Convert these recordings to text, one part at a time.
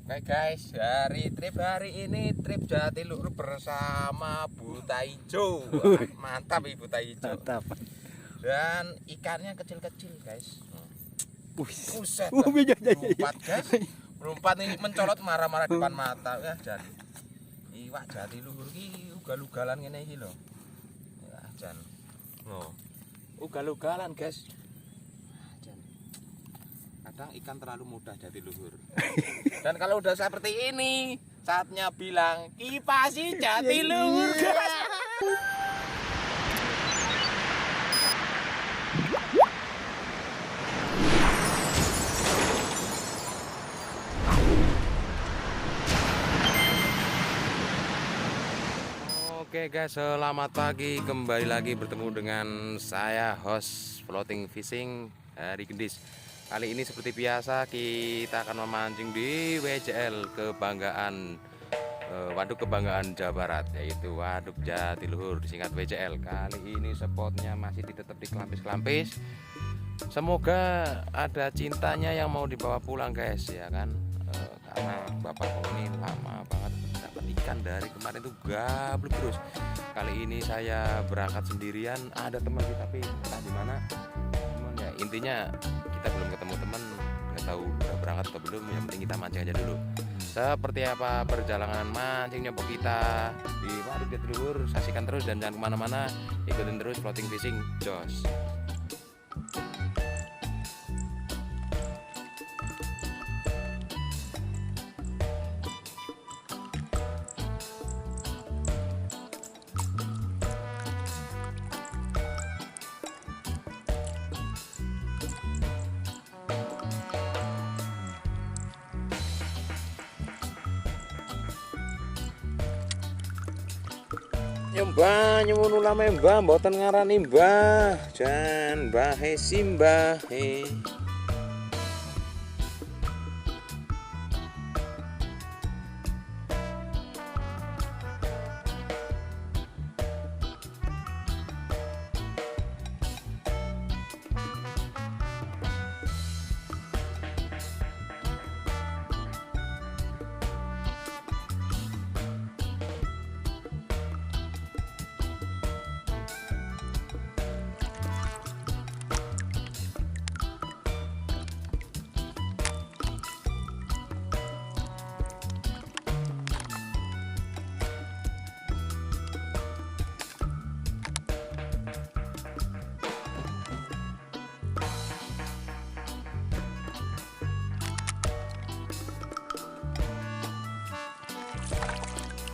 Oke guys, hari trip hari ini trip Jatiluhur bersama Buta Ijo. Mantap Ibu Buta Ijo. Mantap. Dan ikannya kecil-kecil guys. Buset. Lompat guys. Lompat ini mencolot marah-marah depan mata ya jan. Iwak Jatiluhur iki ugal-ugalan ngene iki lho. Ya jan. Oh. Ugal-ugalan guys. Kadang ikan terlalu mudah Jatiluhur. Dan kalau udah seperti ini, saatnya bilang kipasi Jatiluhur guys. Oke guys, selamat pagi. Kembali lagi bertemu dengan saya host Floating Fishing Hari Gendis. Kali ini seperti biasa kita akan memancing di WJL kebanggaan Waduk Kebanggaan Jawa Barat, yaitu Waduk Jatiluhur, disingkat WJL. Kali ini spotnya masih tetap di Klampis-Klampis. Semoga ada cintanya yang mau dibawa pulang guys, ya kan? Karena bapak ini lama banget dapat ikan dari kemarin itu gablek terus. Kali ini saya berangkat sendirian, ada teman sih tapi entah di mana. Ya intinya kita belum ketemu teman, nggak tahu udah berangkat atau belum. Yang penting kita mancing aja dulu. Seperti apa perjalanan mancing nyobok kita di Waduk Jatiluhur, saksikan terus dan jangan kemana-mana, ikutin terus Floating Fishing Jos. Ya mbah, nyuwun ulame mbah, mboten ngarani mbah. Jan mbahe simbahe.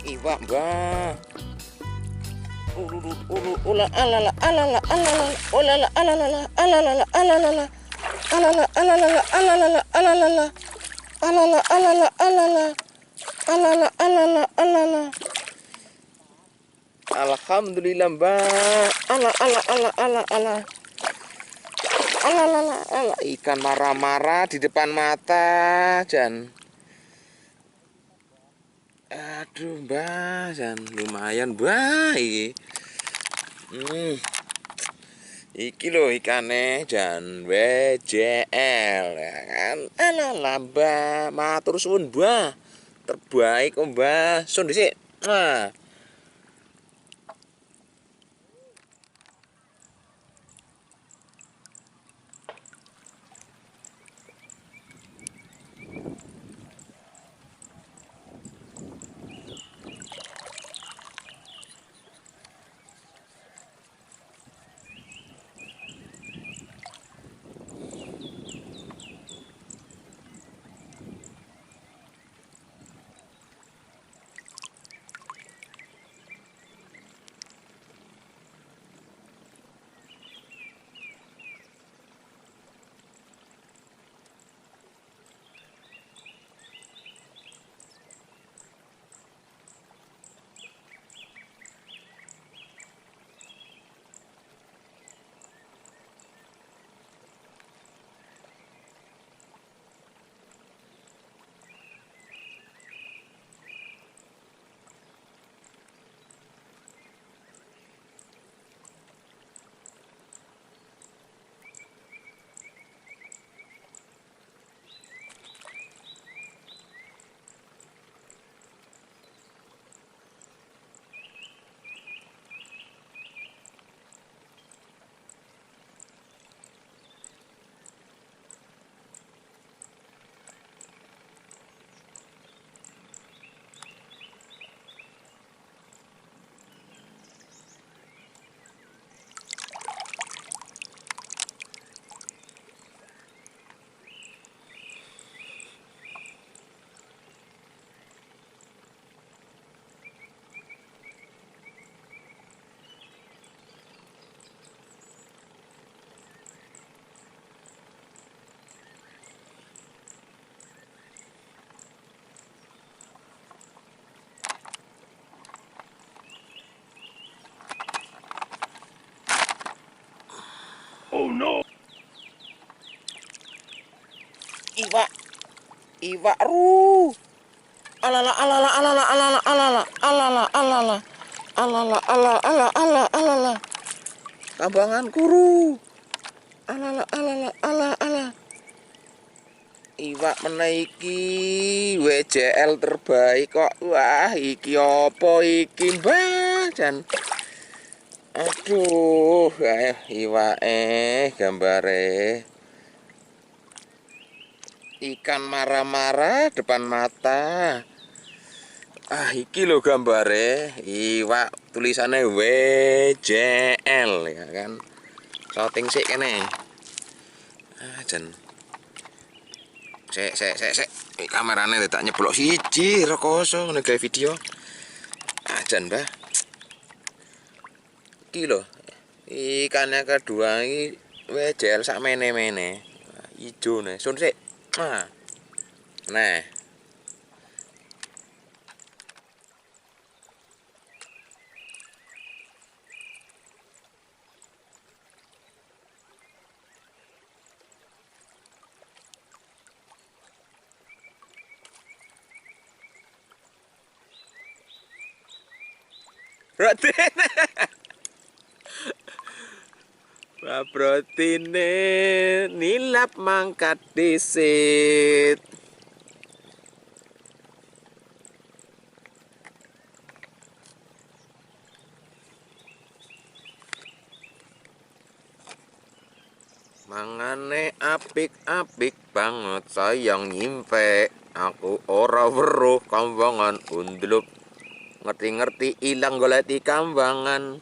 Iwak mbah. Ulu alala alala alala olala alala alala alala alala alala alala alala alala alala alala alala alala alala. Alhamdulillah mbah. Ala ala ala ala ala ala ala ala. Ikan marah-marah di depan mata jan. Aduh mbah, jan lumayan mbah iki. Iki lho ikane jan WJL ya kan. Alah mbah, matur suwun mbah. Terbaik mbah. Sun dhisik. Nah. Iwak ru. Alala alala alala alala alala alala alala alala alala alala alala alala. Kambangan kuru. Alala alala ala ala. Iwak meneh iki WJL terbaik kok. Wah, iki apa iki, Mbah? Jan. Aduh, ayo iwake gambare. Ikan marah-marah depan mata. Ah, iki lho gambare. Iwak tulisannya WJL ya kan. Shooting sik kene. Ah, jan. Sik sik sik sik. Kamerane tak nyeblok siji rekoso ngene gawe video. Ah, jan, Mbah. Iki lho. Ikannya kedua iki WJL sak mene-mene. Ijo nih, sun sik. Nah. Nah. Rotine. Protine nilap mangkat disit. Mangane apik-apik banget sayang nyimpe. Aku ora weruh kambangan undlup. Ngerti-ngerti ilang goleti kambangan.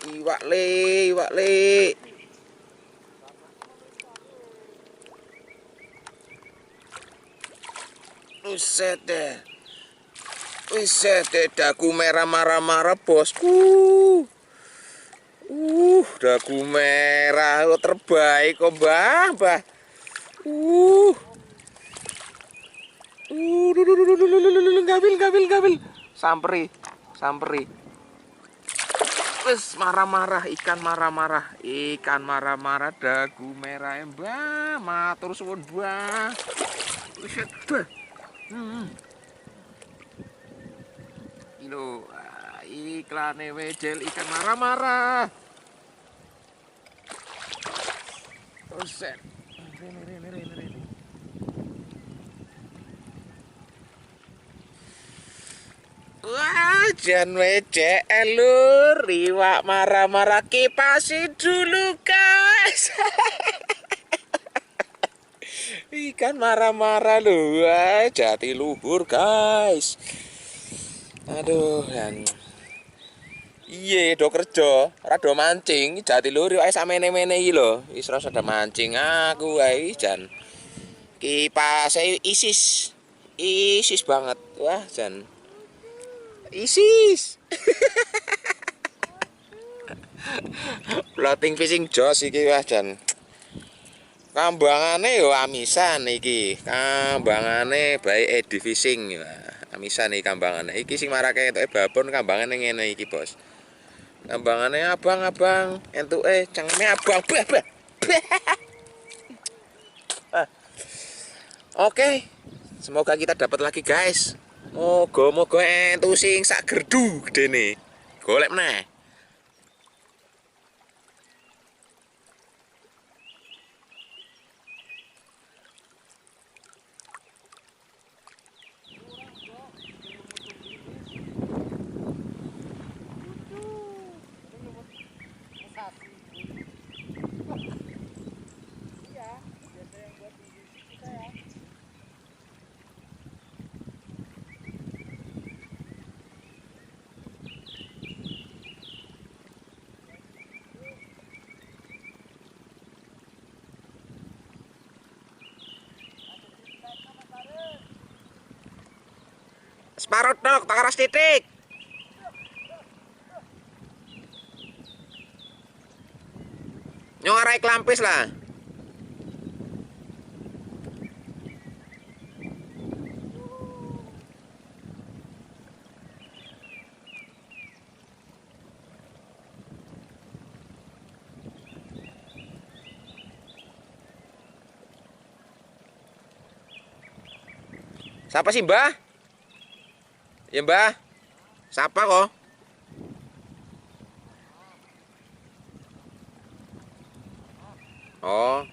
Iwak le, iwak le. Buset deh. Buset deh, dagu merah marah-marah bosku. Dagu merah terbaik kok, Mbah, Mbah. Gabil, gabil, gabil. Samperi, samperi. Wes marah-marah, ikan marah-marah, ikan marah-marah dagu merah, Mbah, matur suwun, Mbah. Buset deh. Iki lho, iklane WJL ikan marah-marah. Buset. Rene, rene, rene, rene. Wah, jan WJL lur, iwak marah-marah kipasi dulu, guys. Ikan marah-marah lho, wah, jatiluhur, guys. Aduh, jan. Iye, do kerja, ora do mancing, jatiluhur iwake samene-mene iki lho. Wis ora usah mancing aku wae jan. Kipase isis. Isis banget. Wah, jan. Isis. Floating fishing jos iki wah jan. Kambangane yo amisan iki. Kambangane bae Edi Fishing. Amisan iki kambangane. Iki sing marake entuke babon kambangane ngene iki, Bos. Kambangane abang-abang, entuke cangkeme abang. Bah, bah. Oke. Semoga kita dapat lagi, guys. Moga-moga entuk sing sak gerdu gedene. Golek meneh. Iya, biasa yang buat di kita ya. Separuh tok, tak keras titik. Nyong arai klampis lah. Siapa sih, Mbah? Ya, Mbah. Siapa kok? Oh.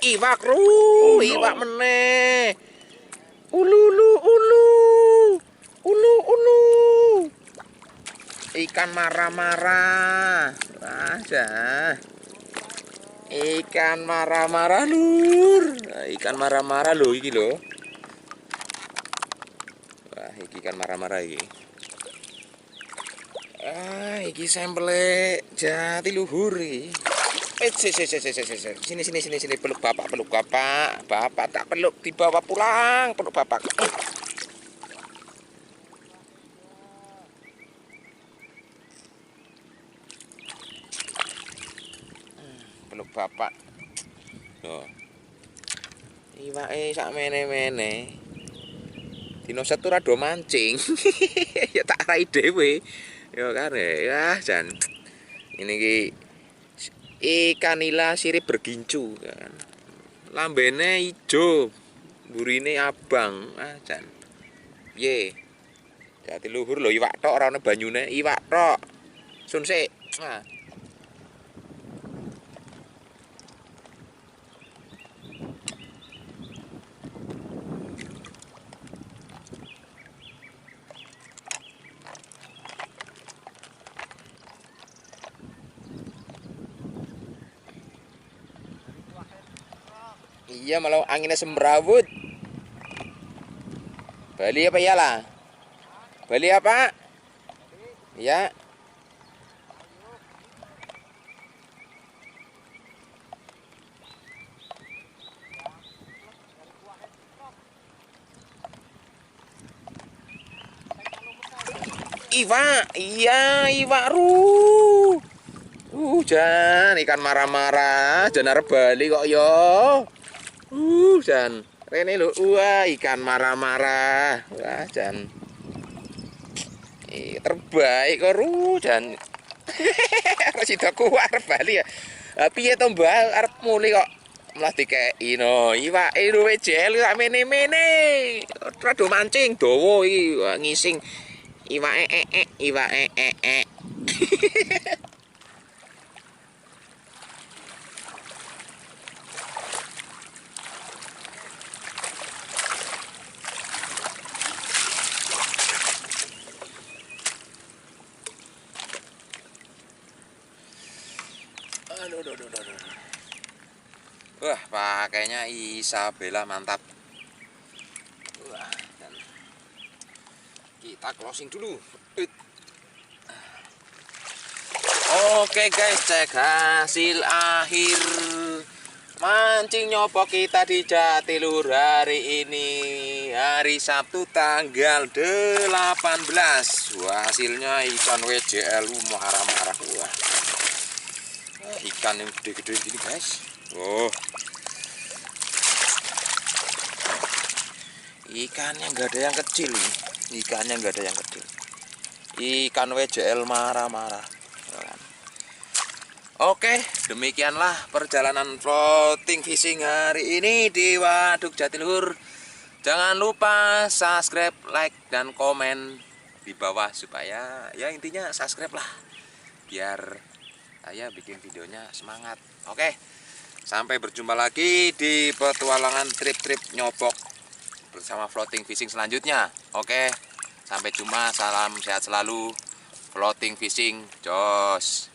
Iwak ru, iwak meneh. Ulu ulu ulu. Ulu ulu. Ikan marah-marah. Wah, dah. Ikan marah-marah lur. Ikan marah-marah lho iki lho. Wah, iki ikan marah-marah iki. Ah, iki sampele Jatiluhur iki. Sini sini sini sini, peluk bapak, peluk bapak. Bapak tak peluk, dibawa pulang, peluk bapak. Peluk bapak. Loh. Iwake sak mene-mene. Dino Setu ra do mancing. Ya tak rai dhewe. Ya kan ya, jan. Ini ki ikan nila sirip bergincu kan. Lambene ijo, burine abang. Ah jan. Piye? Jatiluhur lho, iwak tok ora ana banyune, iwak tok. Sun sik. Ah. Iya, malah anginnya semrawut. Bali apa ya lah? Bali apa? Iya. Iwak, iya iwak ru. Jan, ikan marah-marah, jan arep bali kok yo. Jan, rene lho, wah ikan marah-marah. Wah, jan. Terbaik kok ru, jan. Arep sida kuwi arep bali ya. Lah piye to, Mbah? Arep muli kok malah dikeki no. Iwake luwe jel sak mene-mene. Ora do mancing dawa iki ngising. Iwake iwake ee. Aduh, aduh, aduh, aduh. Wah, pakainya Isabella mantap. Wah, dan kita closing dulu. Oke guys, cek hasil akhir mancing nyopok kita di Jatiluhur hari ini, hari Sabtu tanggal 18. Wah, hasilnya ikan WJL marah-marah. Wah, ikan yang gede-gede gini guys. Oh, ikannya nggak ada yang kecil ini. Ikannya nggak ada yang kecil. Ikan WJL marah-marah. Oke, demikianlah perjalanan floating fishing hari ini di Waduk Jatiluhur. Jangan lupa subscribe, like, dan komen di bawah supaya ya intinya subscribe lah, biar saya bikin videonya semangat. Oke, sampai berjumpa lagi di petualangan trip-trip nyobok bersama floating fishing selanjutnya. Oke, sampai jumpa, salam sehat selalu. Floating fishing, jos.